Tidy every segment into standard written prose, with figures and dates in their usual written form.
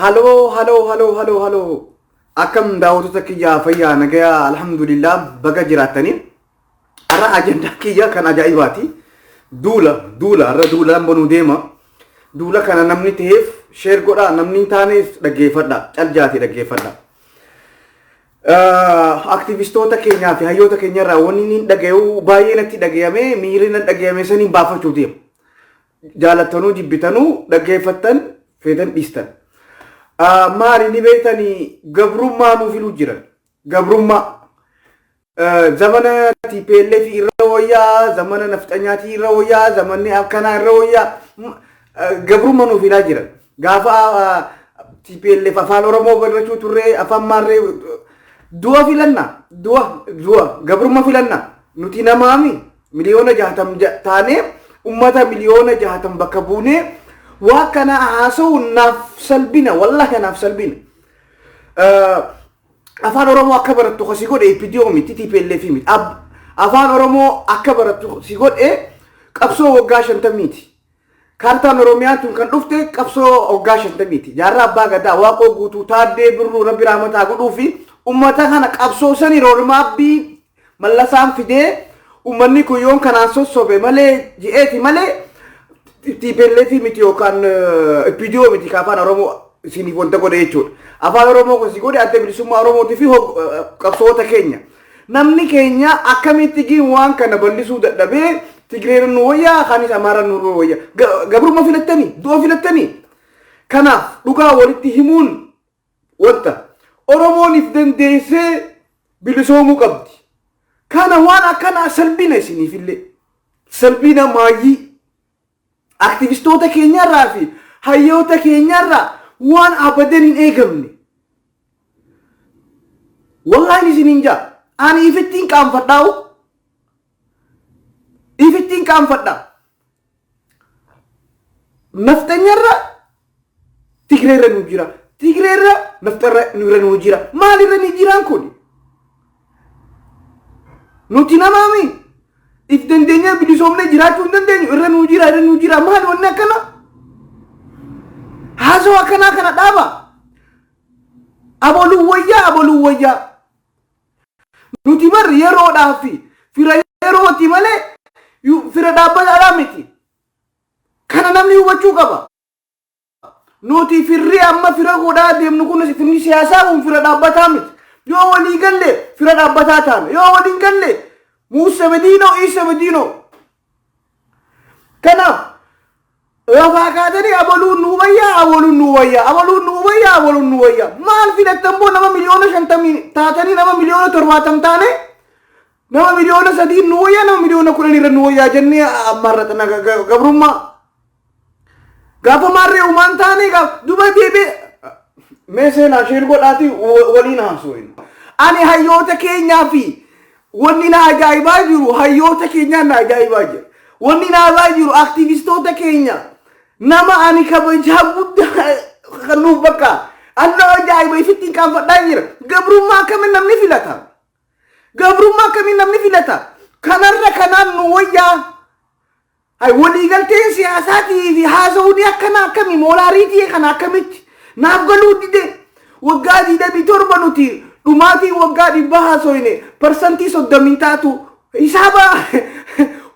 Haloo haloo haloo haloo haloo akkam daawwattoota kiyyaa, fayyaa, nagayaa? Alhamdulillah, baga jiraattanii. Har'a ajandaa kiyya kan ajaa'ibaati. Duula duula har'a duulaan banuu deema. Duula kana namni ta'eef share godhaa, namni hin taaneef dhaggeeffadha, caljaati dhaggeeffadha. Aktivistoota keenyaa fi hayyoota keenya irraa wanni inni dhagayu baay'ee natti dhagayame, miirri nan dhagayame saniin baafachuu deema. Jaalattanuu jibbitanuu, dhaggeeffattan feetan dhiistan. Maali ni beektanii, gabrummaa nuu filuu jiran. Gabrummaa. Zamana TPLF irra wayyaa, zamana nafxanyaatii irra wayyaa, zamanni akkanaa irra wayyaa, gabrummaa nuu filaa jiran. Gaafa TPLF afaan Oromoo barrachuu turre, afaan maarree du'a filanna, du'a du'a gabrummaa filanna. Nuti namaami 60,000,000 taanee ummata 60,000,000 bakka buunee waa kana haasa'u naaf salphina, wallahi naaf salphina. Afaan Oromoo akka barattu kasi godhe EPDO miti, TPLF miti. Afaan Oromoo akka barattu si godhe qabsoo waggaa 50ti. Kaartaan Oromiyaa tun kan dhufte qabsoo waggaa 50ti. Jaarraa Abbaa Gadaa, Waaqoo Guutuu, Taaddee Birruu, Rabbi Raamataa godhuu fi ummata kana qabsoo sani roadmapii Mallasaan fidee uummanni kun yoon kanaan sossobe malee ji'eeti malee, TPLF miti yookaan EPDO miti ka afaan Oromoo isiniif wanta godhe jechuudha. Afaan Oromoo kan si godhe Adda Bilisummaa Oromootii fi qabsoota keenya. Namni keenya akkamitti giin waan kana bal'isuu dadhabee, Tigreen nu wayyaa, kaanis Amaaraan nu wayyaa. Gabrummaa filattanii, du'a filattanii. Kanaaf dhugaa walitti himuun wanta Oromoon if dandeessee bilisoomuu qabdi. Kana waan akkanaa salphina isiniifillee. Salphina maayyii. Aktivistoota keenyarraa fi hayyoota keenyarraa waan abadan hin eegamne. Wallaahi isiniin jaa. Ani ifittiin qaanfadhaa'u. Ifittiin qaanfadha. Nafxanyarra Tigreerra nu jira. Tigreerra nafxarra nurra nu jira. Maalirra ni jiraan kun? Nuti namaami. If dandeenyee bilisoomnee jiraachuu hin dandeenyu. Irra nu jira, irra nu jira. Maali wanni akkana? Haasawaa akkanaa kana dhaaba. Aboluu wayyaa, aboluu wayyaa. Nuti bar yeroodhaaf fira yerooti malee fira dhaabbataadhaa miti. Kana namni hubachuu qaba. Nuti firri amma fira godhaa deemnu kun, firri siyaasaa kun, fira dhaabbataa miti. Yoo walii galle fira dhaabbataa taana. Yoo waliin galle Muusa Bediinoo, Iisa Bediinoo. Kanaaf lafaa kaatanii abaluun nu wayyaa, abaluun nu wayyaa, abaluun nu wayyaa, abaluun nu wayyaa. Maal filattan boo? Nama 50,000,000 taatanii, nama 70,000,000 taane, nama 3,000,000 nu wayyaa, nama 10,000,000 irra nu wayyaa jennee ammarratna gabrummaa. Gaafa maarree uumaan taane gaaf duba deebi'ee mee seenaa share godhaati waliin haasofnu. Ani hayyoota keenyaa fi wanni na ajaa'ibaa jiru, hayyoota keenyaa na ajaa'ibaa jira. Wanni na ajaa'ibaa jiru aktivistoota keenya, nama ani kabajaa guddaa kan nuuf bakka anna ajaa'iba ifittiin qaanfadhaa jira. Gabrummaa akkamiin namni filata? Gabrummaa akkamiin namni filata? Kanarra kanaan nu wayyaa. Hay, waliigalteen siyaasaatii fi haasa'uun akkana akkamii moolaariitii kana akkamitti naaf galuu dide? Waggaa 27 nuti dhumaatii waggaa 100 haasoyne 30% taatu. Hisaaba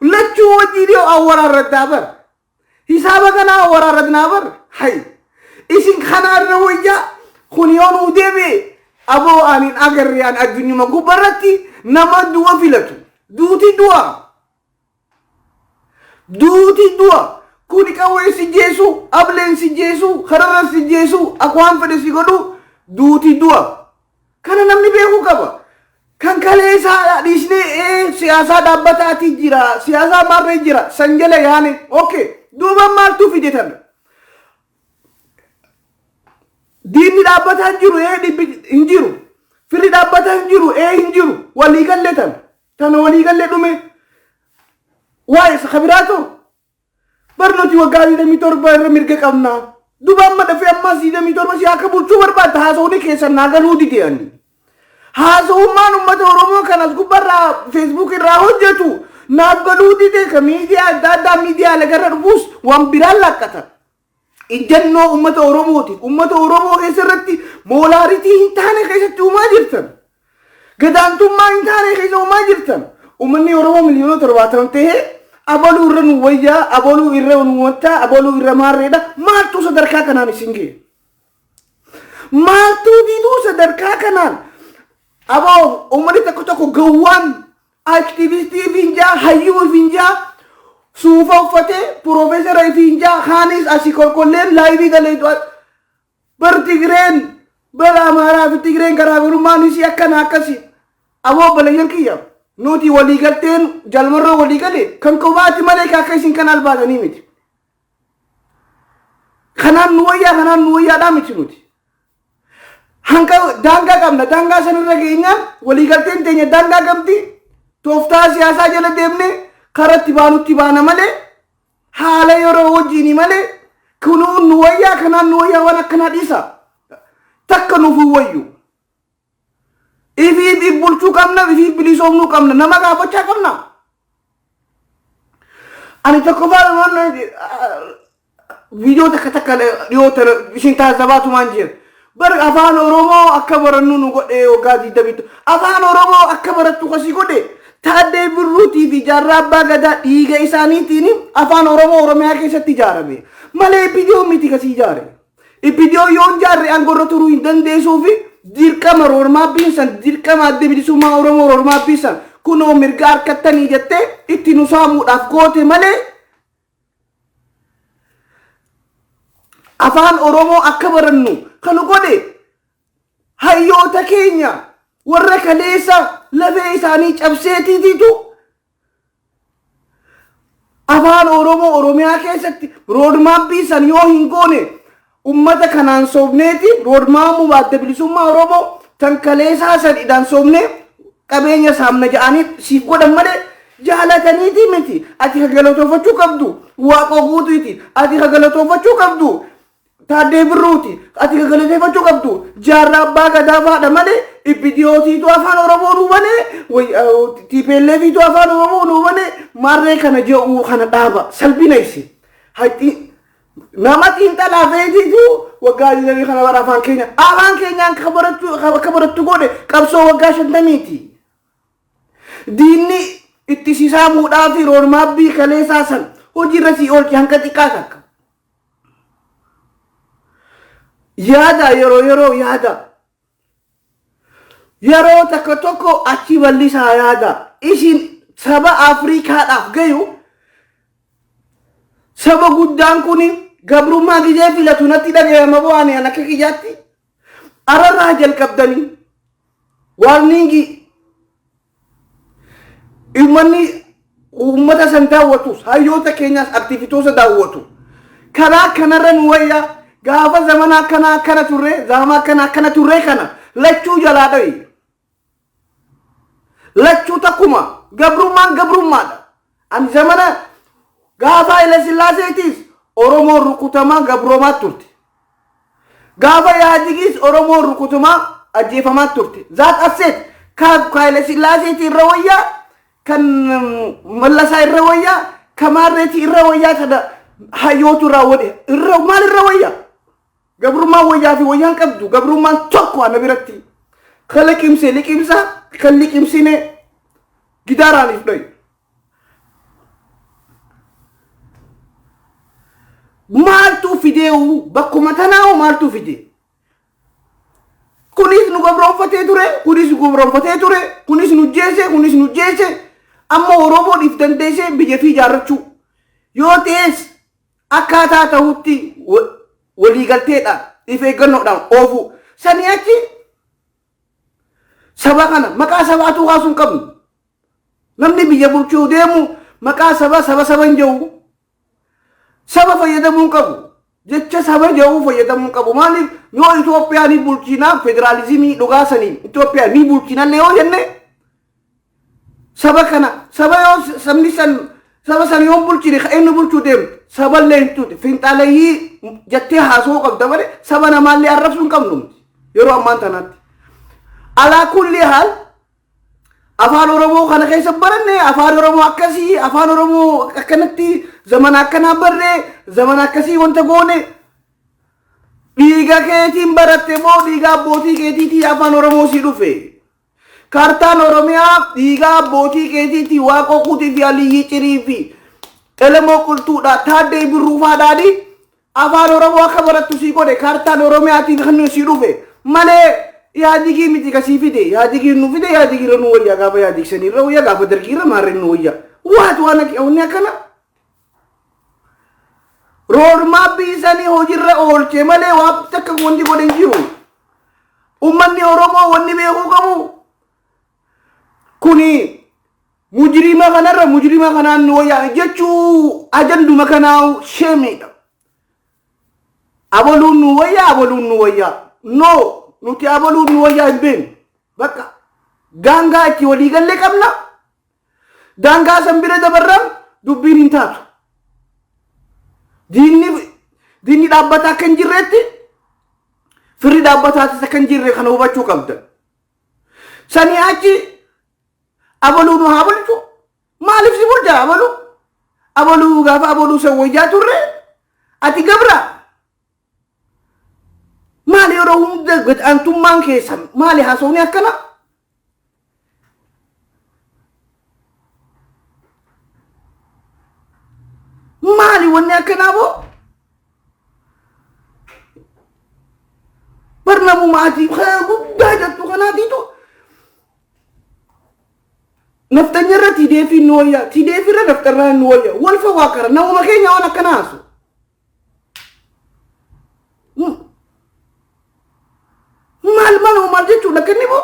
lachuu wajjiin yoo awwaraarraddaa bar, hisaaba kana awwaraarradnaa bar. Hay, isin kana irra wayyaa kun yoo nuu deebi'e aboo ani hin agarre. Ani addunyuma gubbarratti nama du'a filatu, duuti du'a. Duuti du'a. Kuni qawwee si jeesu, ableen si jeesu, kararra si jeesu, akka waan fedhe si godhu, duuti du'a. Kana namni beekuu qaba. Kan kaleessaa dhiisnee siyaasaa dhaabbataati jira, siyaasaa maarree jira, san jala yaane. Okay, duuba maaltu fide tana? Diinni dhaabbataa hin jiru, dhibbi hin jiru. Firri dhaabbataa hin jiru, hin jiru. Walii galle tana. Tana walii galle dhume. Waa isa kabiraatu bar nuti waggaa 27 irra mirga qabna. Duba amma dafee ammas 27 si akka bulchuu barbaadda, haasawni keessan naa galuu dide ani. Haasawummaan uummata Oromoo kanas gubbarraa Facebook irraa hojjetu naaf galuu dide, ka miidiyaa adda addaa miidiyaa lagarra dhufuus waan biraan lakkata. Ijjannoo uummata Oromootiif uummata Oromoo keessa irratti molarity hin taane keessatti uumaa jirtan. Gadaantummaa hin taane keessa uumaa jirtan. Uummanni Oromoo 70 miliyoona ta'ee abaluu irra nu wayyaa, abaluu irra nu wantaa, abaluu irra maarreedha. Maaltu sadarkaa kanaan isin ga'e? Maaltu diduu sadarkaa kanaan? Aboo, uummanni tokko tokko gowwaan activistii finjaa, hayyuu finjaa, suufa uffatee piroofeesara finjaa, kaanis asii kolkolleen live galee bar Tigireen, bara Amaaraa fi Tigireen garaagarummaan isii akkana akkasi. Aboo, balayyan kiyya, nuti waliigalteen jalmarroo waliigale kan kophaati malee akka isin kan albaatanii miti. Kanaan nu wayyaa, kanaan nu wayyaadhaa miti nuti. Hanqa daangaa qabna, daangaa sanirra geenyaan waliigalteen teenya daangaa qabdi. Tooftaa siyaasaa jala deemne karatti baanutti baana malee, haala yeroo wajjiini malee, kunuun nu wayyaa, kanaan nu wayyaa, waan akkanaa dhiisa. Takka nuuf hin wayyu. Ifiif if bulchuu qabna, ifiif bilisoomnuu qabna, nama gaafachaa qabna. Ani tokkoffaa waan viidiyoo takka takka dhiyoo tana isin taasisabaatumaan jira. Bar afaan Oromoo akka barannu nu godhe waggaa 20. Afaan Oromoo akka barattu kasii godhe Taaddee Birruutii fi Jaarraa Abbaa Gadaa dhiiga isaaniitiin afaan Oromoo Oromiyaa keessatti ijaarame. Malee viidiyoo miti kasii ijaare. Viidiyoo yoo hin ijaarre aangoo turuu hin dandeessuu fi dirqama roadmapiin san, dirqama Adda Bilisummaa Oromoo roadmapiin san kunoo mirga harkattanii jettee itti nu saamuudhaaf goote malee, afaan Oromoo akka barannu kan godhe hayyoota keenya warra kaleessa lafee isaanii cabseetiitiitu afaan Oromoo Oromiyaa keessatti roadmapii san yoo hin goone ummata kanaan soobneeti, roadmapuu Adda Bilisummaa Oromoo tan kaleessaa san idaan soobnee qabeenya saamna ja'anii siif godhan malee jaalataniiti miti. Ati ka galatoofachuu qabdu Waaqoo Guutuuti. Ati ka galatoofachuu qabdu Taaddee Birruuti. Ati ka galateeffachuu qabdu Jaarraa Abbaa Gadaa fa'aadha malee ibbidiyootiitu afaan Oromoo nuu banee, TPLFiitu afaan Oromoo nuu banee, maarree kana jedhu kana dhaaba salphina isi. Haxi nama xiinxalaa feetiitu waggaa 20 kana bara afaan keenya afaan keenyaan akka barattu godhe qabsoo waggaa 50ti. Diinni itti sisaamuudhaa fi roadmapii kaleessaa san hojiirra sii oolche hanqa xiqqaa takka. Yaada yeroo yeroo yaada. Yeroo takka tokko achi bal'isaa yaada. Isin saba Afrikaadhaaf gayu, saba guddaan kun gabrummaa gizee filatu natti dhagayama bu'aan an akka kiyyaatti. Ararraa jalqabdanii warningii uummanni uummata san daawwatus, hayyoota keenyaas aktiivitoota daawwatu. Karaa kanarra nu wayyaa gaafa zamana akkana akkana turre, zamana akkana akkana turre, kana lachuu jalaa dhayi. Lachuu takkuma, gabrummaan gabrummaadha. Ani zamana gaafa Haile Sillaaseetiis Oromoon rukutamaa gabroomaa turte. Gaafa Yaadigis Oromoon rukutamaa ajjeefamaa turte. Zaat asseet ka Haile Sillaaseetii irra wayyaa, kan Mallasaa irra wayyaa, kamaarreetii irra wayyaa, kana hayyootu irraa wade irra maal irra wayyaa? Gabrummaan wayyaa fi wayyaan qabdu, gabrummaan tokko ana biratti. Kan liqimse liqimsa, kan liqimsine gidaaraaniif dhayu. Maaltu fideewu bakkuma tanaa'u maaltu fide? Kunis nu gabroonfatee ture, kunis nu gabroonfatee ture, kunis nu jeese, kunis nu jeese. Amma Oromoon if dandeessee biyya fi ijaarrachuu. Yoo ta'es akkaataa ta'utti waliigalteedhaan if eeggannoodhaan oofu. Sanii achi saba kana maqaa sabaatu kaasuu hin qabnu. Namni biyya bulchuu deemu maqaa saba saba saba hin jedhu. Saba fayyadamuu hin qabu. Jecha saba jedhu fayyadamuu hin qabu. Maaliif? Yoo Itoophiyaa ni bulchinaa, federaalizimii dhugaa saniin Itoophiyaa ni bulchinallee yoo jenne, saba kana saba yoo sabni san saba san yoo bulchine, ka inni bulchuu deemu saballee hin tuute finxaaleyyii jettee haasa'uu qabda malee saba namaallee arrabsuu hin qabnu yeroo ammaan tanaatti. Alaa kulli haal, afaan Oromoo kana keessa baranne, afaan Oromoo akkasii, afaan Oromoo akkanatti, zamana akkanaa barree, zamana akkasii wanta goone. Dhiiga keetiin baratte moo dhiiga abbootii keetiitii afaan Oromoo si dhufe? Kaartaan Oromiyaa dhiiga abbootii keetiitii Waaqoo Guutii fi Aliyyii Cirii fi Elemoo Qultuudha Taaddee Birruu faadhaani afaan Oromoo akka barattu sii godhe. Kaartaan Oromiyaatiin kan sii dhufe malee Yaadigii miti ka sii fide. Yaadigiin nu fide, Yaadigiirra nu wayyaa, gaafa Yaadig saniirra wayyaa, gaafa Dargiirra maarreen nu wayyaa. Waatu waan wanni akkana. Roodmaappii sanii hojiirra oolche malee waan takka wanti godhe hin jiru. Uummanni Oromoo wanni beekuu qabu kuni mujrima kanarra mujrima kanaan nu wayyaa jechuu ajanduma kanaa sheemiidha. Abaluun nu wayyaa, abaluun nu wayyaa. No, nuti abaluun nu wayyaa hin beeknu. Bakka daangaa itti walii gallee qabna. Daangaa san bira dabarraan dubbiin hin taatu. Diinni dhaabbataa akka hin jirreetti firri dhaabbataatis akka hin jirre kana hubachuu qabda. Sanii achi abaluu nu haa bulchu. Maaliif si bulcha abaluu? Abaluu gaafa abaluu san wayyaa turre ati gabra. Maali yeroo hunda gad-aantummaan keessan maali haasofni akkana? Maali wanni akkanaa boo? Bar namuma ati guddaa jettu kanaatiitu nafxanya irra TDF nu wayya, TDF irra nafxarraa nu wayya. Wal fawaakara namuma keenya waan akkanaa haasu. Maal maal maal jechuudha akka inni boo?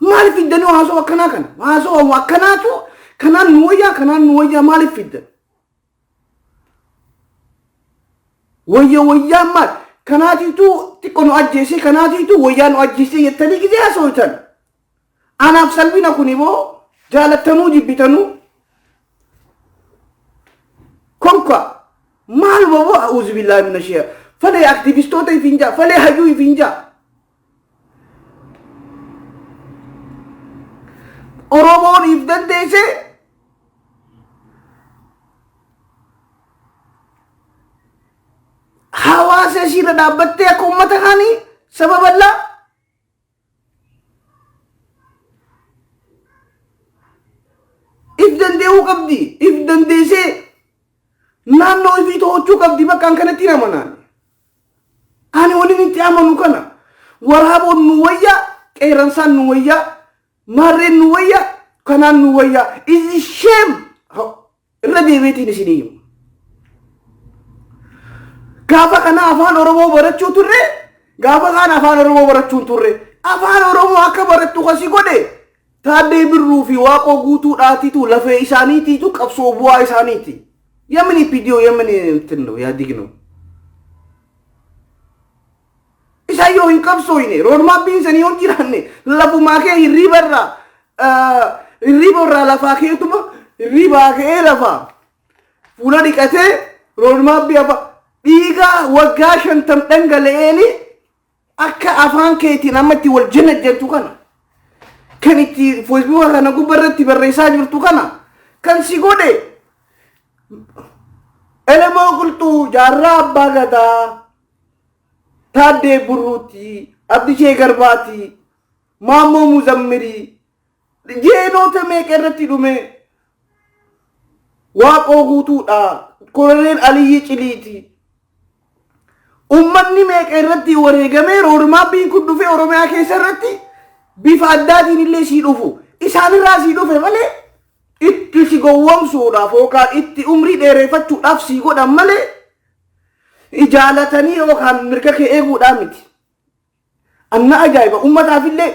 Maaliif fiddanii haasoo akkanaa kana? Haasoo akkanaatu kanaan nu wayyaa, kanaan nu wayyaa maaliif fiddan? Wayya wayyaan maal? Kanaatiitu xiqqoo nu ajjeesee, kanaatiitu wayyaa nu ajjeesee jettanii gizee haasootan. Anaaf salphina kun immoo jaalattanuu jibbitanuu konka maaluma boo, a'uuzu billaahi mina shee falee aktivistoota ifiin jaa, falee hayyuu ifiin jaa. Oromoon if dandeesse hawaasa ishiirra dhaabbattee akka uummata kaanii saba bal'aa if dandee'uu qabdi. If dandeessee naannoo ifii to'achuu qabdi. Bakka an kanatti hin amanaan. Ani waliin itti amanu kana. Waraaboon nu wayya, qeerransaan nu wayya, maarreen nu wayya, kanaan nu wayya. Is shame. Irra deebiitiin isinii himu. Gaafa kana afaan Oromoo barachuu turre, gaafa kaan afaan Oromoo barachuu hin turre. Afaan Oromoo akka barattu kasi godhe Taaddee Birruu fi Waaqoo Guutuudhaatitu lafee isaaniitiitu qabsoo bu'aa isaaniiti. የምን EPDO የምን እንትን ነው ኢህአዴግ ነው። Isaan yoo hin qabsooyne, roadmappiin sanii yoo hin jiraanne, lafumaa kee hirriiba irraa hirriiba irraa lafaa keetuma hirriibaa ka'ee lafaa fuula dhiqatee roadmappii afa dhiiga waggaa 50 dhangala'eeni akka afaan keetiin amma itti wal janajjantu kana, kan itti feesbuuka kana gubbaa irratti barreessaa jirtu kana kan si godhe Elemoo Qilxuu, Jaarraa Abbaa Gadaa, Taaddee Burruuti, Abdishee Garbaati, Maammoo Muzammirii, jeenoota meeqa irratti dhume, Waaqoo Guutuudha, Koloneel Aliyyi Ciliiti. Uummanni meeqa irratti wareegamee roadmappiin kun dhufee Oromiyaa keessa irratti bifa addaatiin illee sii dhufu. Isaanirraa sii dhufe malee itti si gowwoomsuudhaaf yookaan itti umrii dheereeffachuudhaaf sii godhan malee jaalatanii yookaan mirga kee eeguudhaan miti. Anna ajaa'iba, uummataafillee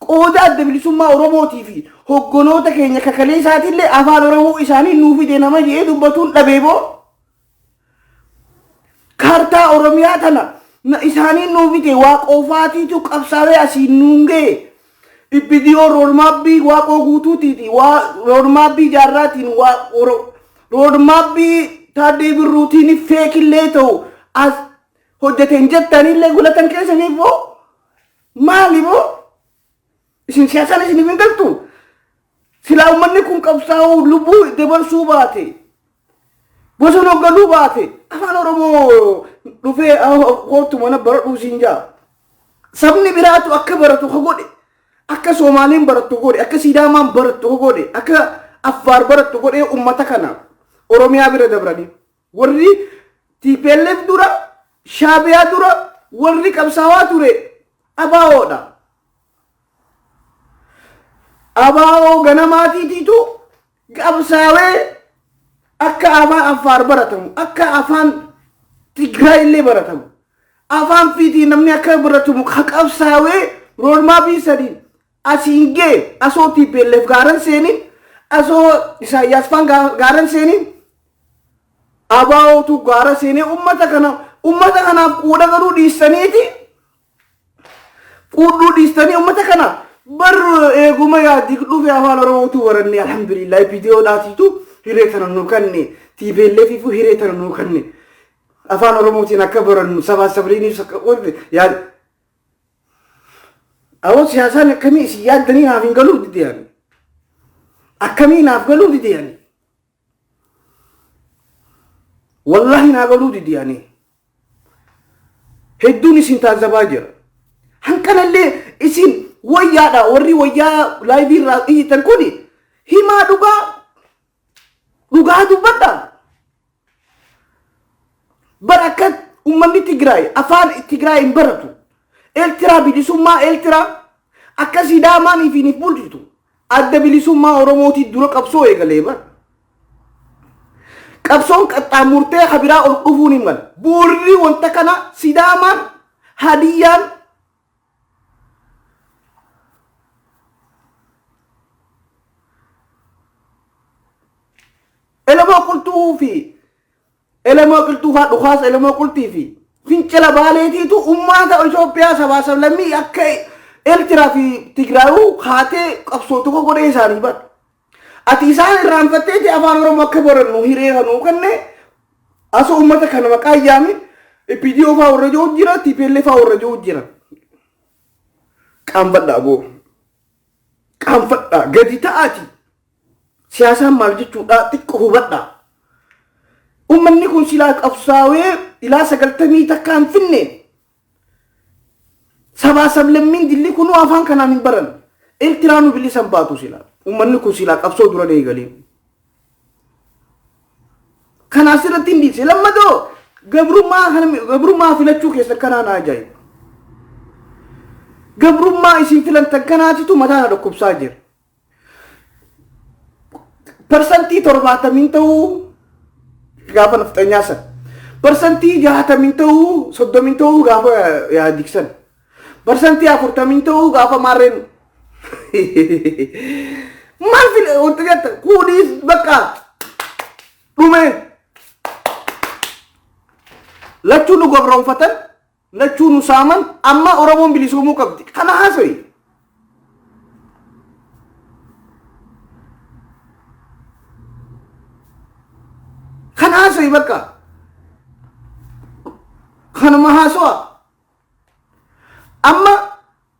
qooda Adda Bilisummaa Oromootii fi hogganoota keenya kakalee isaatiillee afaan Oromoo isaanii nuu fide nama jedhee dubbatuun dhabee boo. Kaartaa Oromiyaa tana isaanii nuu fide Waaqoofaatiitu qabsaa'ee asiin nuun ga'e. Ibbidiyoo roadmappii Waaqoo Guutuutiiti waa roadmappii Jaarraatiin waa roadmappii Taaddee Birruutiin feekillee ta'u as hojjeteen jettanillee godhatan keessaniif boo maali boo? Isin siyaasaan isiniif hin galtu. Silaa uummanni kun qabsaa'uu lubbuu dabarsuu baate, bosona galuu baate. Afaan Oromoo dhufee kootu mana baradhuu siin jaa. Sabni biraatu akka baratu ka godhe, akka Soomaaliin barattu godhe, akka Sidaamaan barattu ka godhe, akka Affaar barattu godhee ummata kana Oromiyaa bira dabranii. Warri TPLF dura, Shaabiyaa dura warri qabsaawaa ture ABOdha. ABO ganamaatiitiitu qabsaawee akka afaan Affaar baratamu, akka afaan Tigraay illee baratamu, afaan fiitii namni akka baratamu ka qabsaawee roadmapii sadiin asiin ga'e asoo TPLF gaaran seenin, asoo Isaayyaas faan gaaran seenin, ABOtu gaara seenee ummata kana ummata kanaaf quudha galuu dhiistaniiti quudhuu dhiistanii ummata kana bar eeguma yaaddi dhufe afaan Oromootu baranne alhamdulillah viidiyoodhaatiitu hiree tana nuu kanne TPLF ifu hiree tana nuu kanne afaan Oromootiin akka barannu sabaa sabriiniif akka qoodne yaad Awoo siyaasaan akkamii isin yaaddanii naaf hin galuu dide ani. Akkamii naaf galuu dide ani. Wallahi naa galuu dide ani. Hedduun isin taazabaa jira. Hanqanallee isin wayyaadha warri wayyaa laayivii irraa iyyitan kuni himaa dhugaa dhugaa dubbadha. Bar akka uummanni Tigraay afaan Tigraay hin baratu. Eertiraa bilisummaa Eertiraa akka Sidaamaan ifiin if bulchitu adda bilisummaa Oromootii dura qabsoo eegalee bar. Qabsoon qaxxaamurtee kabiraa ol dhufuun hin mala. Bu'uurri wanta kana Sidaamaan Hadiyyaan Elemoo qulxuu fi Elemoo qilxuu faa dhukaasa Elemoo qulxii fi fincila baaleetiitu ummaata Itoophiyaa sabaa sablammii akka Eertiraa fi Tigraayuu kaatee qabsoo tokko godhee isaanii bar. Ati isaan irraanfatteeti afaan Oromoo akka barannu hiree kanuu kenne asoo uummata kana maqaa yaamin PDO faa warra jiru jira TPLF faa warra jiru jira. Qaanfadhaa boo. Qaanfadhaa gadi ta'aati. Siyaasaan maal jechuudha xiqqoo hubadhaa. Uummanni kun silaa qabsaawee ilaa sagaltamii takkaan finne sabaa sablammiin dilli kunuu afaan kanaan hin baran. Eertiraanuu bilisan baatu silaa. Uummanni kun silaa qabsoo duran eegalee. Kana asirratti hin dhiise. Lammatoo gabrummaa filachuu keessa kanaa na ajaa'iba. Gabrummaa isin filantan kanaatitu mataa na dhukkubsaa jira. 70% ta'uu gaafa nafxanyaa san. 60% ta'uu 30 ta'uu gaafa yaadik san. 40% ta'uu gaafa maarreen. Maal file wanta jetta kunis bakka dhume. Lachuu nu gabroonfatan lachuu nu saaman amma Oromoon bilisoomuu qabdi. Kana haasawi. Kana haasawi bakka. Kanuma haasawa. Amma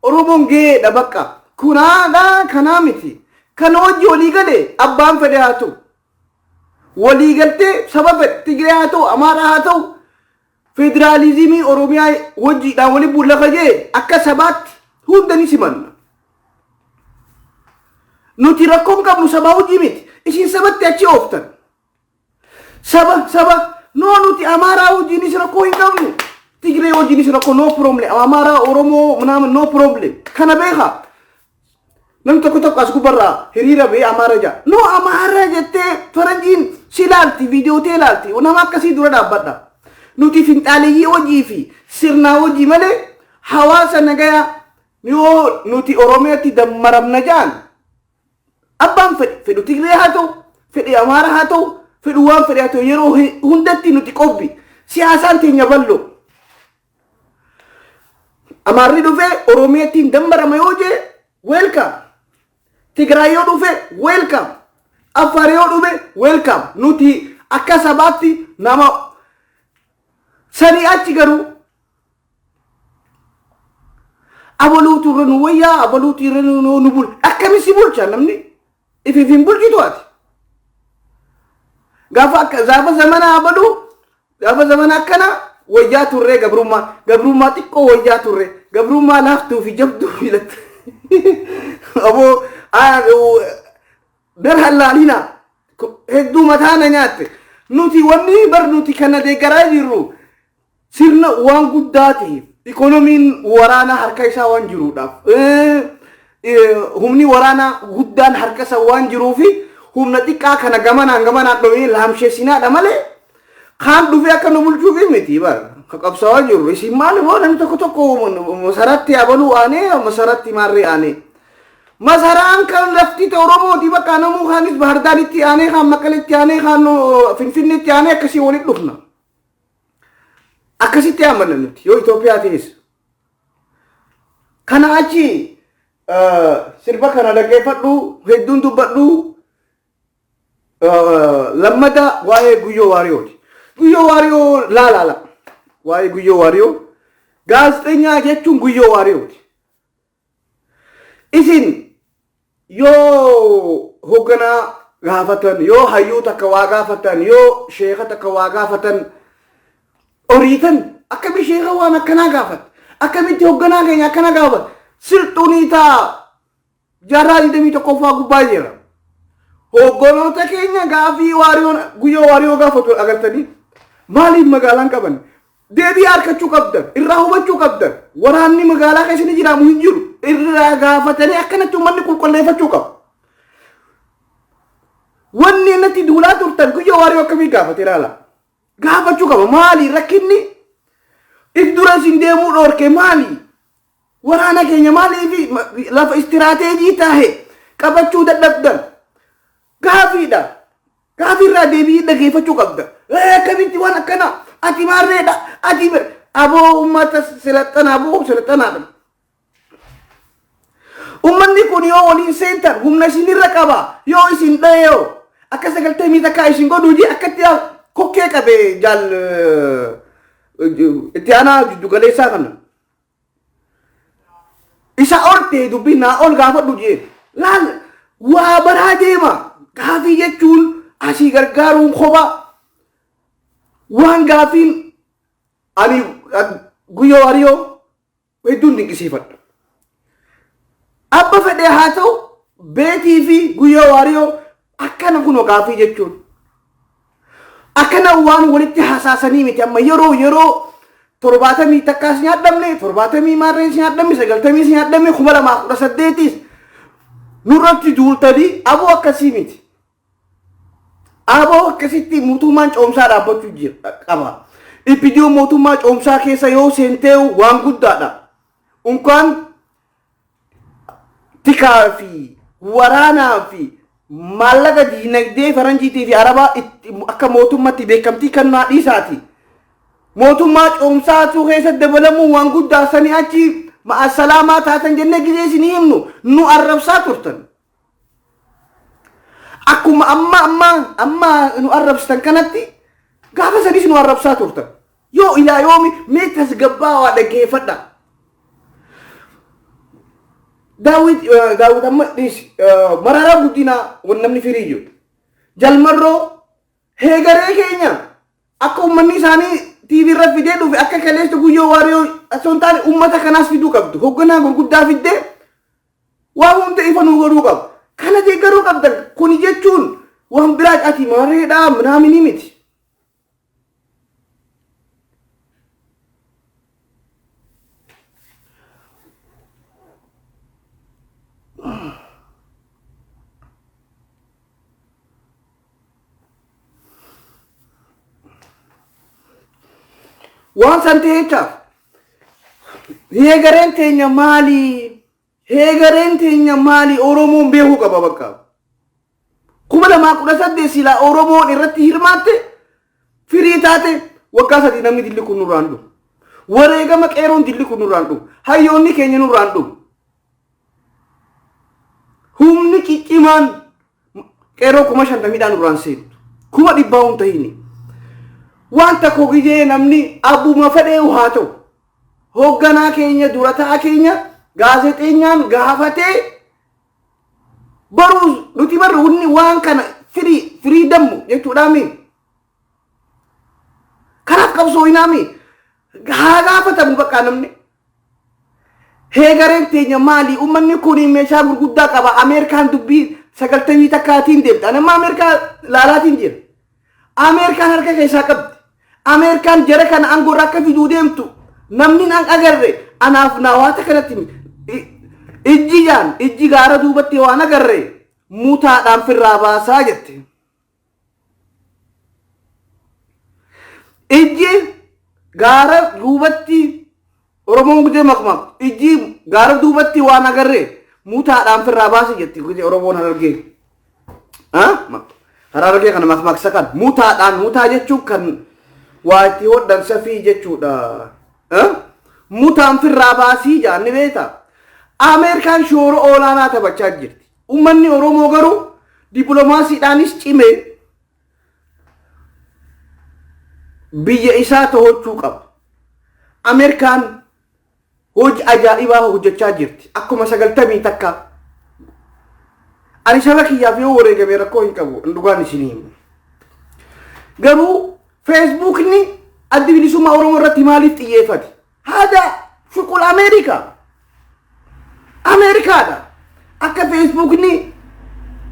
Oromoon gaheedha bakka. Kunaadha kanaa miti. Kana hojii walii galee abbaan fedhe haa ta'u. Walii galtee saba fedhe Tigree haa ta'u Amaaraa haa ta'u federaalizimii Oromiyaa hojiidhaan wali bulla kajee akka sabaatti hunda ni simanna. Nuti rakkoon qabnu sabaa hojii miti. Isin sabatti achi ooftan. Saba saba noo nuti Amaaraa wajjinis rakkoo hin qabnu. Tigree wajjinis rakkoo no problem. Amaaraa Oromoo ምናምን no problem. Kana beekaa. Namni tokko tokko as gubbarraa hiriira ba'ee Amaara jaa. No Amaara jettee faranjiin si ilaalti viidiyoo tee ilaalti. Nama akkasii dura dhaabbadha. Nuti finxaaleyyii hojii fi sirnaa hojii malee hawaasa nagayaa yoo nuti Oromiyaatti dammaramna jaan abbaan fedhe fedhu Tigree haa ta'u fedhe Amaara haa ta'u fedhu waan fedhe haa ta'u yeroo hundatti nuti qobbi siyaasaan teenya bal'oo. Amaarri dhufee Oromiyaatti hin dammarama yoo jee welcome. Tigraay yoo dhufe welcome. Affaar yoo dhufe welcome. Nuti akka sabaatti nama sanii achi garuu abaluutu irra nu wayyaa abaluutu irra nu bul akkami si bulcha namni ifiif hin bulchitu ati. Gaafa akka gaafa zamana abaluu Gaafa zamana akkana wayyaa turree gabrummaa gabrummaa xiqqoo wayyaa turre gabrummaa laaftuu fi jabduu filatte. Aboo dar hallaalina hedduu mataa na nyaatte. Nuti wanni bar nuti kana deeggaraa jirru sirna waan guddaa ta'eef ikoonomiin waraanaa harka isaa waan jiruudhaaf humni waraanaa guddaan harka isaa waan jiruufi humna xiqqaa kana gamanaan gamanaan dhowee laamsheessinaadha malee kaan dhufee akka nu bulchuufi miti bara ka qabsaawaa jirru. Isin maal hoo namni tokko tokko masaratti abaluu aanee masaratti maarree aanee masaraan kan lafti ta Oromooti bakka namuu kaanis Bahardaaritti aanee kaan Maqaletti aanee kaan Finfinneetti aanee akkasii walitti dhufna. Akkasitti amanna nuti yoo Itoophiyaa ta'es. Kana achi sirba kana dhaggeeffadhu hedduun dubbadhu lammata waa'ee Guyyoo Waariyooti. Guyyoo Waariyoo laalaala. Waa'ee Guyyoo Waariyoo gaazexeenyaa jechuun Guyyoo Waariyooti. Isin yoo hoogganaa gaafatan, yoo hayyuu takka waa gaafatan, yoo sheeka takka waa gaafatan oriitan akkami sheeka waan akkanaa gaafat, akkamitti hoogganaa keenya akkana gaafat, silxunii taa jaarraa 21ffaa gubbaa jira. Hoogganoota keenya gaafii Waariyoon Guyyoo Waariyoo gaafatu agartanii maaliif magaalaan qaban? Deebii harkachuu qabdan, irraa hubachuu qabdan. Waraanni magaalaa keessa ni jiraamu hin jiru. Irraa gaafatanii akkanatti uummanni qulqulleeffachuu qaba. Wanni innatti duulaa turtan Guyyoo Waariyoo akkamii gaafate ilaala. Gaafachuu qaba. Maali rakkinni? If dura isin deemuu dhoorke maali? Waraana keenya maaliif lafa istiraateejii tahe qabachuu dadhabdan? Gaafiidha. Gaafii irraa deebii dhageeffachuu qabda. Akkamitti waan akkana ati maarreedha ati aboo uummata silaxxana aboo silaxxanaadha. Uummanni kun yoo waliin seentan humna isinirra qaba yoo isin dhahee akka 90 takkaa isin godhuu jee akkatti kokkee qabe jaal itti aanaa jiddugaleessaa kana. Isa ol ta'e dubbii naa ol gaafadhu jee. Laal waa baraa deema. Gaafii jechuun asii gargaaruun kophaa. Waan gaafiin ani Guyyoo Waariyoo hedduun dinqisiifadha. Abba fedhee haa ta'u beetii fi Guyyoo Waariyoo akkana kunoo gaafii jechuun. Akkana waan walitti hasaasanii miti amma yeroo yeroo 71s nyaadhamne 70 maarrees nyaadhamne 90s nyaadhamne 2018s nurratti duultanii aboo akkasii miti. Aboo akkasitti mootummaan coomsaa dhaabbachuu jira qaba. Ippidiyoo mootummaa coomsaa keessa yoo seentee waan guddaadha. Unkaan tikaa fi waraanaa fi maallaqa diinagdee faranjiitii fi arabaa akka mootummaatti beekamtii kennaa dhiisaati. Mootummaa coomsaatuu keessatti dabalamuu waan guddaa sanii achi ma'asalaamaa taatan jennee gizee isinii himnu nu arrabsaa turtan. Akkuma amma amma amma nu arrabsitan kanatti gaafa sadiis nu arrabsaa turtan. Yoo ilaa yoomi mee tasgabbaawaa dhaggeeffadha. Daawit Daawit amma dhiisi Mararaa Guddinaa wan namni firii jiru. Jalmarroo heegaree keenya akka uummanni isaanii TV irra fidee dhufe akka kaleessa Guyyoo Waariyoo osoo hin taane uummata kanaas fiduu qabdu. Hoogganaa gurguddaa fiddee waa hunda ifa nuu godhuu qabu. Kana deeggaruu qabdan kuni jechuun waan biraa ati maareedhaa minaaminii miti. Waan san ta'echaaf heegareen teenya maali? Heegareen teenya maali? Oromoon beekuu qaba bakka. 2018 silaa Oromoon irratti hirmaatte firii taate waggaa 3 namni dilli kun nurraan dhumu. Wareegama qeeroon dilli kun nurraan dhumu. Hayyoonni keenya nurraan dhumu. Humni ciccimaan qeerroo 50,000dhaan nurraan seentu. 100,000 hin tahini. Waan tokko gizee namni abbuma fedhee haa ta'u. Hoogganaa keenya durataa keenya gaazexeenyaan gaafatee baruu nuti barru hunni waan kana firii firii dammu jechuudhaa mi. Karaa Qabsooyinaami haa gaafatamu bakka namni. Heegareen teenya maali? Uummanni kun meeshaa gurguddaa qaba. Ameerikaan dubbii 91-tiin deemte. Ani amma Ameerikaa laalaatiin jira. Ameerikaan harka keessaa qabdi. Ameerikaan jara kana aangoo irraa akka fiduu deemtu namni hin agarre anaaf nawaata kanatti ijji jaan ijji gaara duubatti waan agarre mutaadhaan firraa baasaa jette. Ijji gaara duubatti Oromoon gudee makmaaf ijji gaara duubatti waan agarre mutaadhaan firraa baase jetti gudee Oromoon Harargee. Harargee kana makmaaksa kan mutaadhaan mutaa jechuun kan waa itti hodhan safii jechuudha. Mutaan firraa baasii jaan ni beekta. Ameerikaan shoora olaanaa taphachaa jirti. Uummanni Oromoo garuu dippiloomaasiidhaanis cimee biyya isaa to'achuu qaba. Ameerikaan hojii ajaa'ibaa hojjechaa jirti. Akkuma 91. Ani saba kiyyaaf yoo wareegame rakkoo hin qabu. Dhugaan isinii himu. Garuu Feesbuukni Addi Bilisummaa Oromoo irratti maaliif xiyyeeffate? Haada shuqul Ameerikaa. Ameerikaadha. Akka Feesbuukni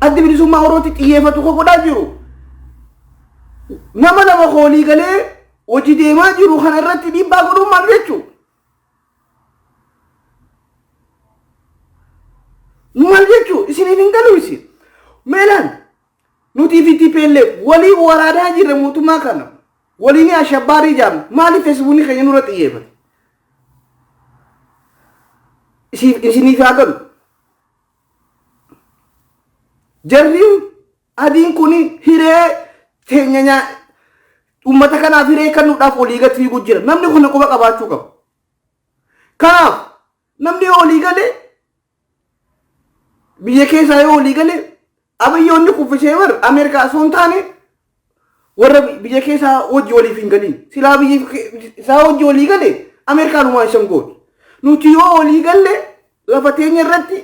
Addi Bilisummaa Oromootti xiyyeeffatu ko godhaa jiru. Nama lama koolii galee hojii deemaa jiru kana irratti dhiibbaa godhuun maal jechuu? Maal jechuu? Isiniif hin galu isin. Meelaan nuti fi TPLF walii waraanaa jirra mootummaa kana. Waliin ashabbaarii jaamna. Maaliif Feesbuukni keenya nurra xiyyeeffate? Isiniif haa galu. Jarri adiin kun hiree teenya nyaa uummata kanaaf hiree kennuudhaaf olii gad fiiguu jira. Namni kun quba qabaachuu qaba. Kanaaf namni yoo olii galee biyya keessaa yoo olii galee Abiyyoonni kuffisee bar Ameerikaa osoo hin taane warra biyya keessaa hojii waliif hin galiin. Silaa biyya isaa hojii walii gale Ameerikaanumaa isa hin gootu. Nuti yoo walii galle lafa teenya irratti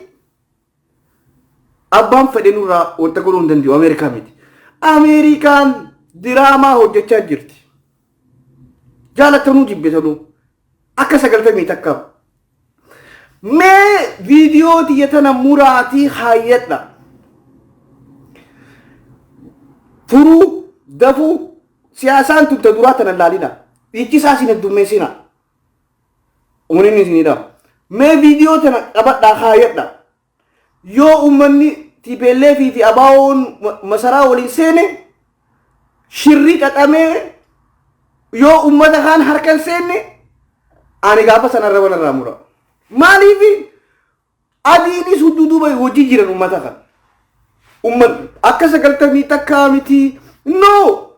abbaan fedhe nurraa wanta godhuu hin danda'u Ameerikaa miti. Ameerikaan diraamaa hojjechaa jirti. Jaalatanuu jibbitanuu akka 91. Mee viidiyoo tiyya tana muraatii kaayyadha. Furuu, dafuu, siyaasaan tun ta duraa tana laalina. Dhiichisaa isin heddummeessina. Umriin isinidha. Mee viidiyoo tana qabadhaa kaayyadha. Yoo uummanni TPLF fi ABO'n masaraa waliin seene shirrii xaxamee yoo uummata kaan harka hin seenne ani gaafa sana arraba narraa mura. Maaliif adiinis hudduu duuba hojii jiran uummata kana. Uummanni akka 91 miti. No!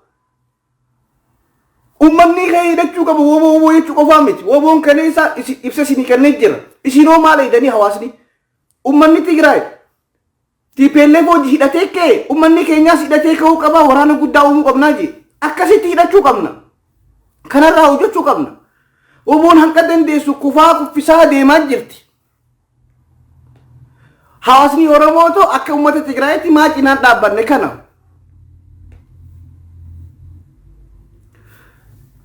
Uummanni kee hidhachuu qaba woboo woboo jechuu qofaa miti. Woboon kaleessa ibsa isinii kennee jira. Isinoo maal eegdanii hawaasni? Uummanni Tigraay TPLF hojii hidhatee ka'e uummanni keenyaas hidhatee ka'uu qaba waraana guddaa uumuu qabnaa jee. Akkasitti hidhachuu qabna. Kanarraa hojjechuu qabna. Woboon hanqa dandeessu kufaa kuffisaa deemaa jirti. Hawaasni Oromoo too akka uummata Tigraayitti maa cinaan dhaabbanne kana.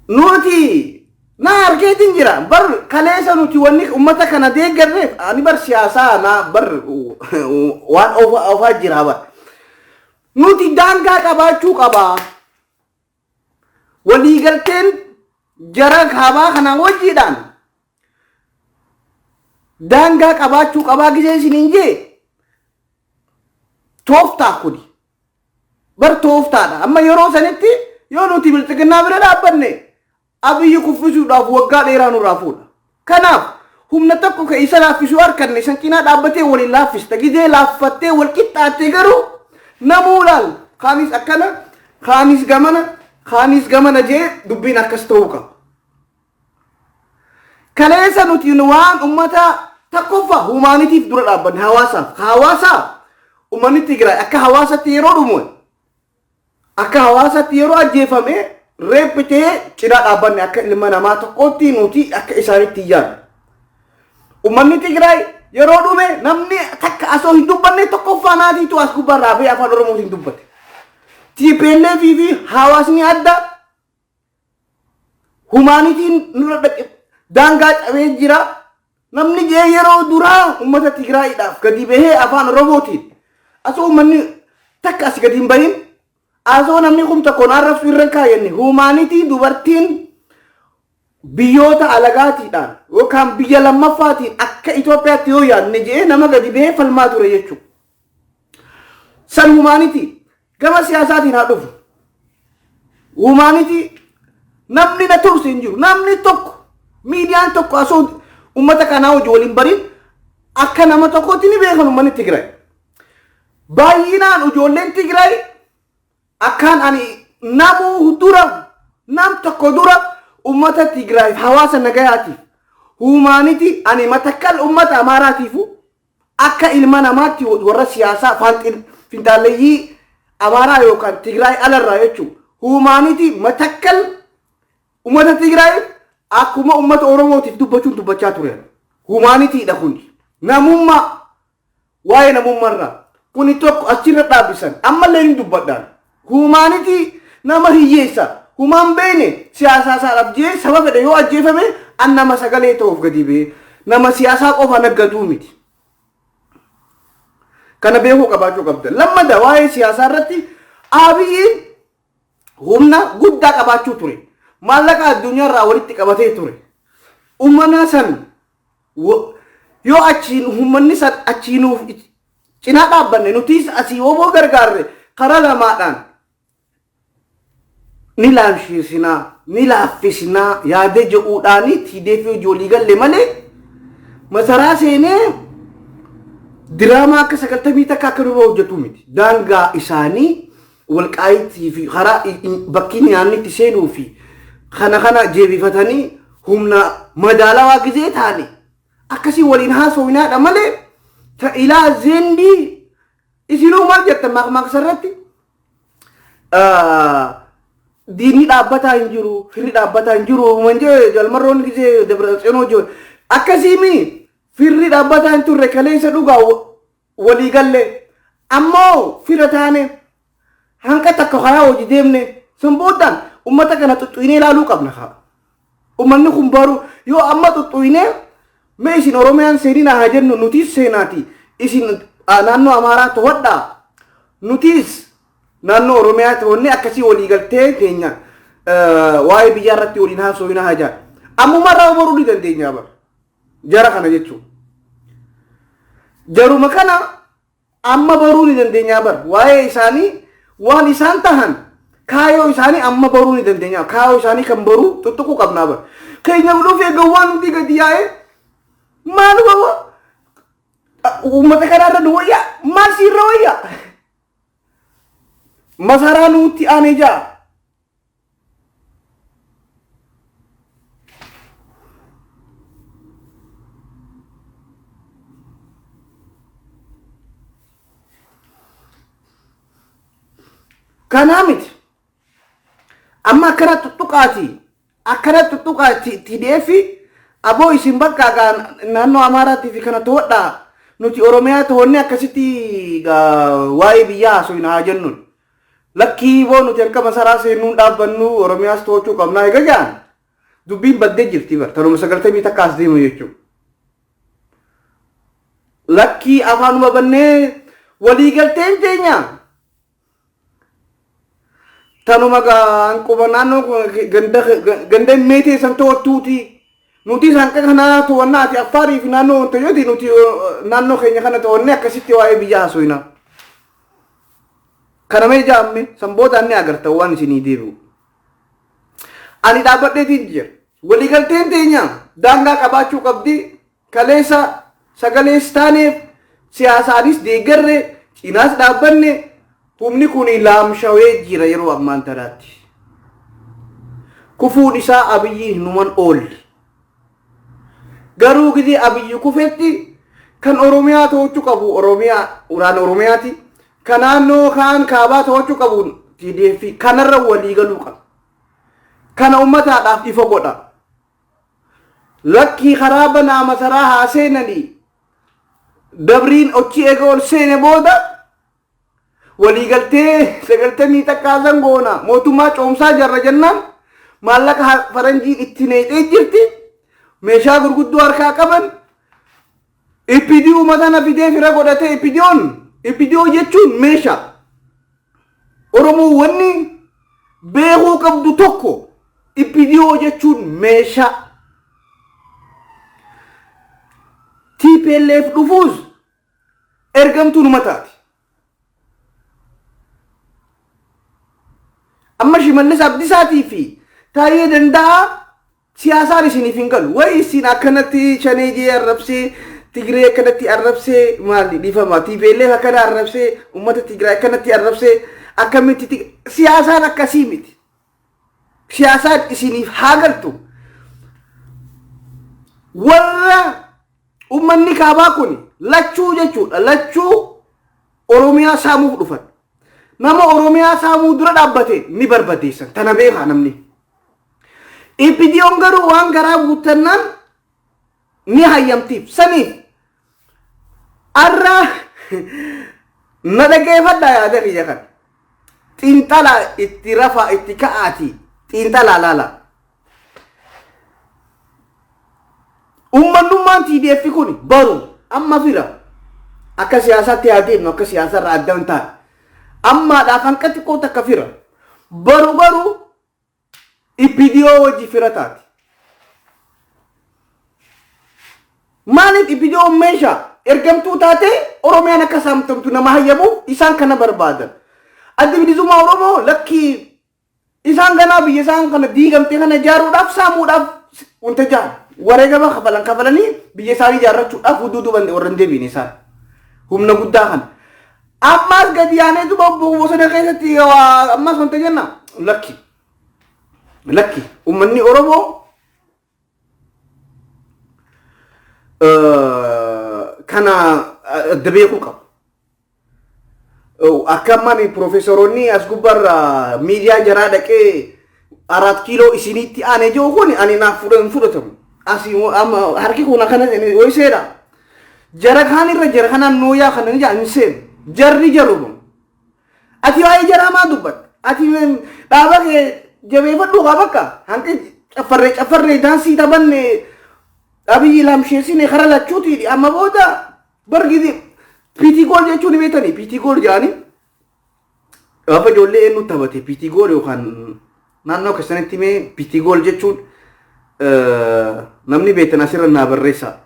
Nuti na argeetiin jira. Bar kaleessa nuti wanni uummata kana deeggarreef ani bar siyaasaa na bar waan oofaa jira bar. Nuti daangaa qabaachuu qabaa. Waliigalteen jara kaabaa kanaan wajjiidhaan daangaa qabaachuu qabaa gisee isiniin jee tooftaa kuni bar tooftaadha. Amma yeroo sanitti yoo nuti bilxiginnaa bira dhaabbanne Abiyyi kuffisuudhaaf waggaa dheeraa nurraa fuudha. Kanaaf humna tokko ka isa laaffisuu harkanne isan cinaa dhaabbatee waliin laaffista. Gizee laaffattee wal qixxaatte garuu namuu laal kaanis akkana kaanis gamana kaanis gamana jee dubbiin akkas ta'uu qaba. Kaleessa nuti waan ummata tokkoffaa humaanitiif dura dhaabbanne hawaasaaf. Hawaasaa ummanni Tigraay akka hawaasatti yeroo dhumu akka hawaasatti yeroo ajjeefame reeppitee cinaa dhaabbanne akka ilma namaa tokkootti nuti akka isaanitti hin yaadnu. Ummanni Tigraay yeroo dhume namni takka asoo hin dubbanne tokkoffaa naatiitu as gubbaarraa ba'ee afaan Oromootiin dubbate. TPLF fi hawaasni adda Humanityn nurra dhaqe, daangaa cabee jira. Namni jee yeroo duraa uummata Tigraayiidhaaf gadi bahee afaan Oromootiin asoo uummanni takka asii gadi hin bahin, asoo namni kun tokkoon arrabsu irra hin kaayyanne, humanity dubartiin biyyoota alagaatiidhaan yookaan biyya lammaffaatiin akka Itoophiyaatti yoo yaadne jee nama gadi bahee falmaa ture jechuudha. San humanity gama siyaasaatiin haa dhufu. Humanity namni na turse hin jiru. Namni tokko, miidiyaan tokko asoo uummata kanaa hojii waliin barin akka nama tokkotti ni beekan uummanni Tigraay. Baay'inaan ijoolleen Tigraay akkaan ani namuu dura, nam tokko dura uummata Tigraay hawaasa nagayaatiif humanity ani Matakkal uummata Amaaraatiifu akka ilma namaatti warra siyaasaa finxaalleeyyii Amaaraa yookaan Tigraay alarraa jechuun humanity Matakkal uummata Tigraay akkuma uummata Oromootiif dubbachuun dubbachaa ture. Humanitydha kun. Namummaa, waa'ee namummaarraa. Kuni tokko achirra dhaabbisan ammallee ni dubbadhaan. Humanity nama hiyyeessa humaan beene siyaasaa isaadhaaf jee saba fedhe yoo ajjeefame an nama sagalee ta'uuf gadi ba'ee nama siyaasaa qofa naggaduu miti. Kana beekuu qabaachuu qabda. Lammada waa'ee siyaasaa irratti Abiyyiin humna guddaa qabaachuu ture. Maallaqa addunyaarraa walitti qabatee ture. Ummana san yoo achiin uummanni san achiinuuf cinaa dhaabbanne, nutis asii oboo gargaarre, karaa lamaadhaan ni laamshiisinaa, ni laaffisinaa yaada jedhuudhaanii TDF hojii walii galle malee masaraa seenee diraamaa akka 91 akka nurra hojjetu miti. Daangaa isaanii Walqaayitii fi karaa bakki nyaanni itti seenuu fi kana kana jeebifatanii humna madaalawaa gizee taane akkasii waliin haasofinaadha malee ta'ilaa zeendii isinuu maal jettan maqmaaqsa irratti diinni dhaabbataa hin jiru, firri dhaabbataa hin jiru manjee jalmarroon gizee Dabra jiru akkasiimi firri dhaabbataa hin turre kaleessa dhugaa walii galle ammoo fira taane hanqa takka karaa hojii deemne sun booddaan ummata kana xuxxuynee ilaaluu qabna kaa. Ummanni kun baru yoo amma xuxxuynee mee isin Oromiyaan seeninaa haa jennu, nutis seenaati isin naannoo Amaaraa to'adhaa, nutis naannoo Oromiyaa to'annee akkasii walii galtee keenya waa'ee biyyaa irratti waliin haasofnaa haa jedhan. Ammumarraa baruu ni dandeenya bara. Jara kana jechuun. Jaruma kana amma baruu ni dandeenya bar. Waa'ee isaanii, waan isaan tahan, kaayoo isaanii amma baruu ni dandeenya. Kaayoo isaanii kan baruu tuttuquu qabnaa bar. Keenya dhufee gawwaan hundi gadi yaa'ee maal bawa uummata kanaarra nu wayyaa, maal siirra wayyaa? Masaraa nuutti aanee jaa. Kanaa miti. Amma akkana tuttuqaati. Akkana tuttuqaati TDF aboo isin bakka naannoo Amaaraatii fi kana to'adhaa. Nuti Oromiyaa to'annee akkasitti waa'ee biyyaa haasofna haa jennuun. Lakkii boo, nuti akka masaraa seennuun dhaabbannu, Oromiyaas to'achuu qabnaa eega jaan dubbiin baddee jirti bar, tanuma 91 as deemu jechuudha. Lakkii afaanuma bannee waliigalteen teenya tanuma hanquma naannoo ganda ganda meetee san to'attuuti. Nuti hanqa kanaa to'annaa, ati Affaarii fi naannoo wanta yooti, nuti naannoo keenya kana to'annee akkasitti waa'ee biyyaa haasofna. Kana mee jaamme san boodaan ni agarta waan isinii deebi'u. Ani dhaabbadheetiin jira. Waliigalteen teenya daangaa qabaachuu qabdi. Kaleessa sagalees taaneef siyaasaanis deeggarre, cinaas dhaabbanne, humni kun laamshawee jira yeroo ammaan tanaatti. Kufuun isaa Abiyyi numan oolli. Garuu gizee Abiyyi kufetti kan Oromiyaa to'achuu qabu Oromiyaa waraana Oromiyaati. Kan naannoo kaan kaabaa to'achuu qabu TDF kanarra walii galuu qaba. Kana uummataadhaaf ifa godha. Lakkii karaa banaa masaraa haa seenanii. Dabriin ochi eega ol seene booda waliigaltee 91 san goona, mootummaa coomsaa jarra jennaan Maallaqa faranjiin itti neexee jirti. Meeshaa gurguddoo harkaa qaban. EPDO matana fidee fira godhatee EPDO'n EPDO jechuun meeshaa. Oromoo wanni beekuu qabdu tokko EPDO jechuun meeshaa. TPLF dhufuus ergamtuu numa taati. Amma Shimallis Abdisaatii fi Taayyee Danda'aa siyaasaan isiniif hin galu. Wayi isin akkanatti shanee jee arrabsee Tigree akkanatti arrabsee maali dhiifama TPLF akkana arrabsee uummata Tigraay akkanatti arrabsee akkamitti siyaasaan akkasii miti. Siyaasaan isiniif haa galtu. Warra uummanni kaabaa kun lachuu jechuudha. Lachuu Oromiyaa saamuuf dhufan. Nama Oromiyaa saamuu dura dhaabbate ni barbadeessan. Tana beekaa namni. EPDO'n garuu waan garaa guuttannaan ni hayyamtiif. Saniif arra na dhageeffadhaa yaada kiyya kana. Xiinxalaa itti rafaa itti ka'aati xiinxalaa laala. Ummannummaan TDF kun baru amma fira akka siyaasaatti haa deemnu akka siyaasarra adda hin taane. Ammaadhaaf hanqa xiqqoo takka fira. Baru garuu EPDO wajji fira taati. Maaliif EPDO meeshaa ergamtuu taatee Oromiyaan akka saamtamtu nama hayyamuuf isaan kana barbaadan. Addi Bilisummaa Oromoo lakkii isaan ganaa biyya isaan kana diigamte kana ijaaruudhaaf saamuudhaaf wanta jaan wareegama kafalan kafalanii biyya isaanii ijaarrachuudhaaf hudduu duuban warra hin deebiin isaan humna guddaa kana. Ammaas gadi yaanee duba bosona keessatti ammaas wanta jenna lakki lakki uummanni Oromoo kana adda beekuu qaba. Akka ammaan piroofeesoroonni as gubbaarra miidiyaa jaraa dhaqee araat kiiloo isinitti aane jiru kun ani naaf hin fudhatamu. Asii amma harki kun akkana ho'iseedha. Jara kaan irra jara kanaan nooyaa kana ni jedhan hin seenu. Jarri jaruma. Ati waa'ee jaraa maa dubbatta? Ati dhaaba kee jabeeffadhu kaa bakka hanqi caffarree caffarree daansii taphanne Abiyyi lamsheessine kara lachuuti amma booda bargidi PT goal jechuun ni beektanii PT goal jedhanii gaafa ijoollee eenyu taphate PT goal yookaan naannoo keessanitti mee PT goal jechuun namni beektan asirra naa barreessa.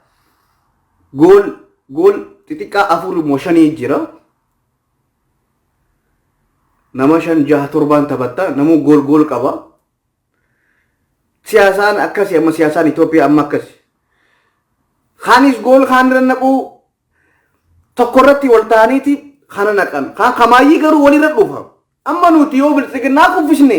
Goal goal xixiqqaa afur immoo shanii jira. Nama shan jaha torbaan taphatta namuu goal goal qaba. Siyaasaan akkasi amma siyaasaan Itoophiyaa amma akkasi. Kaanis goal kaan irra naquu tokko irratti wal ta'aniiti kana naqan. Kaan kamaayyii garuu walirra dhufa. Amma nuti yoo biltsiginnaa kuffisne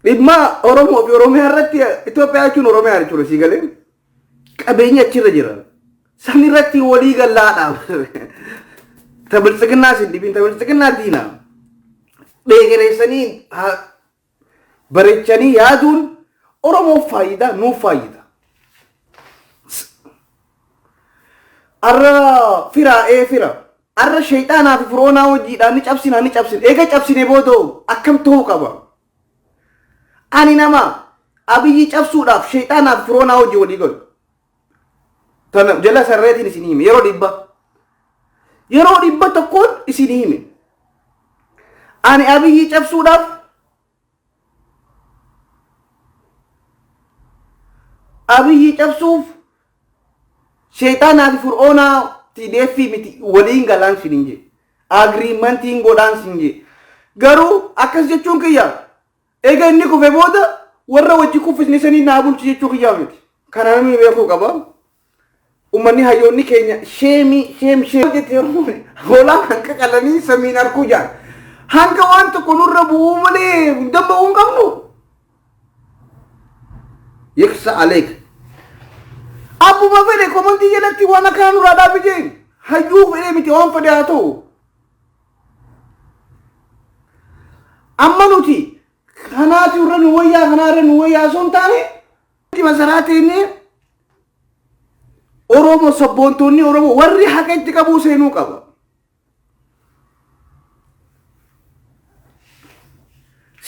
dhimma Oromoo fi Oromiyaa irratti Itoophiyaa jechuun Oromiyaa jechuudha sii galee qabeenya achirra jira. San irratti walii gallaadha. Ta biltsiginnaa sin dhibin ta biltsiginnaa diina. Dheegereessanii bareechanii yaaduun Oromoof faayidaa nuuf faayidaa. Arra firaa ee fira. Arra sheexaanaa fi firoonaa hojiidhaan ni cabsina ni cabsina. Eega cabsine booda akkam ta'uu qaba? Ani nama Abiyyi cabsuudhaaf sheexaanaa fi firoonaa hojii walii galu. Tana jala sarreetiin isin hime yeroo dhibba. Yeroo dhibba tokkoon isin hime. Ani Abiyyi cabsuudhaaf Abiyyi cabsuuf sheexaanaa fi fir'oonaa TDF miti waliin galaan sin hin jee. Agreementiin godhaan sin jee. Garuu akkas jechuun kiyya eega inni kufe booda warra wajji kuffisne sanii naa bulchu jechuu kiyyaa miti. Kana namni beekuu qaba. Uummanni hayyoonni keenya sheemii sheem sheem jette yeroo hoolaa hanqa qalanii samiin arkuu jaan. Hanga waan tokko nurra bu'uu malee danda'uu hin qabnu. Yeksa aleek. Abbuma fedhe komantii jalatti waan akkanaa nurraa dhaabi jeen. Hayyuu fedhee miti waan fedhe haa ta'u. Amma nuti kanaatu irra nu wayyaa kanaa irra nu wayyaa osoo hin taane masaraa teennee Oromoo sabboontoonni Oromoo warri haqa itti qabuu seenuu qaba.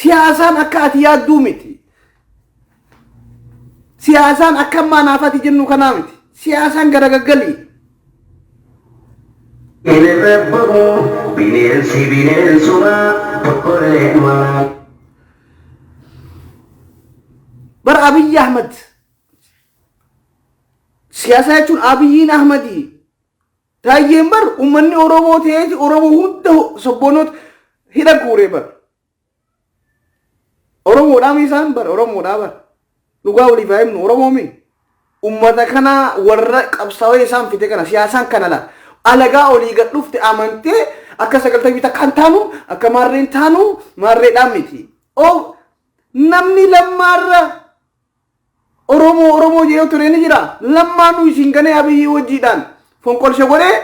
Siyaasaan akka ati yaadduu miti. Siyaasaan akka ammaa naaf ati jennu kanaa miti. Siyaasaan garagaggalii. Inni bahu bineensi bineensuma tokkollee maal. Bara Abiyyi Ahmad siyaasa jechuun Abiyyiin Ahmadii Taayyeen bar uummanni Oromoo ta'eeti Oromoo hunda sobboonota hidha guuree bar. Oromoodhaa mi isaan bar Oromoodhaa bar. Dhugaa waliif haa himnu Oromoo mi? Uummata kana warra qabsaa'ee isaan fite kana siyaasaan kana laal. Alagaa olii gad dhufte amantee akka 91 taanu akka maarreen taanu maarreedhaan miti. Oo namni lammaarra Oromoo Oromoo jedhee ture ni jira. Lammaanuu isin ganee Abiyyii wajjiidhaan fonqolcha godhee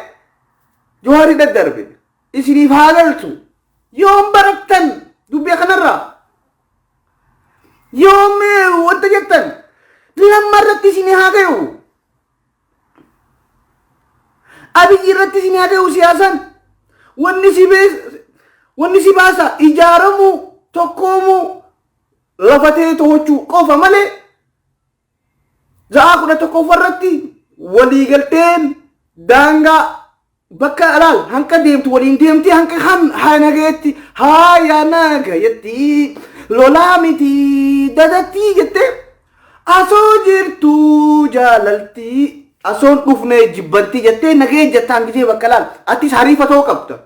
Jawaarii daddarbe. Isiniif haa galtu. Yoom barattan dubbii kanarraa? Yoom wanta jettan? Lamma irratti isin haa gayu. Abiyyi irratti isin haa gayu siyaasaan. Wanni si baasa ijaaramuu, tokkoomuu, lafa ta'e to'achuu qofa malee za'aa 11 irratti waliigalteen daangaa bakka alaal hanqa deemtu waliin deemtee hanqa kan haa nagayetti haa yaa nagayetti lolaa miti dadattii jettee asoo jirtu jaalaltii asoon dhufnee jibbantii jettee nagayee jettaan gisee bakka laal atis hariifatoo qabda.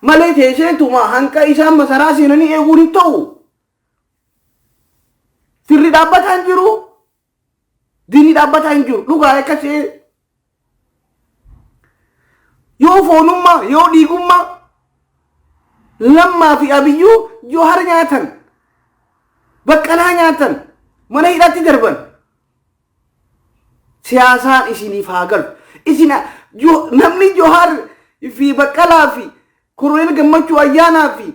Malee teesseetuma hanqa isaan masaraa seenanii eeguun hin ta'u. Firri dhaabbataa hin jiru. Diinni dhaabbataa hin jiru. Dhugaa akkasii. Yoo foonummaa, yoo dhiigummaa Lammaa fi Abiyyuu Joohar nyaatan. Baqqalaa nyaatan. Mana hidhaatti darban. Siyaasaan isiniif haa galu. Isin namni Johaar fi Baqqalaa fi Koloneel Gammachuu Ayyaanaa fi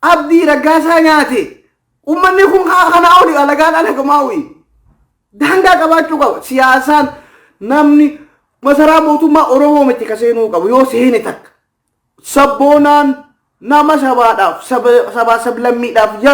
Abdii Raggaasaa nyaate uummanni kun kanaa oli alagaan alagamaa'u. Daangaa qabaachuu qaba. Siyaasaan namni masaraa mootummaa Oromoo miti ka seenuu qabu yoo seene takka. Sabboonaan nama sabaadhaaf sabaa sablammiidhaaf yaa.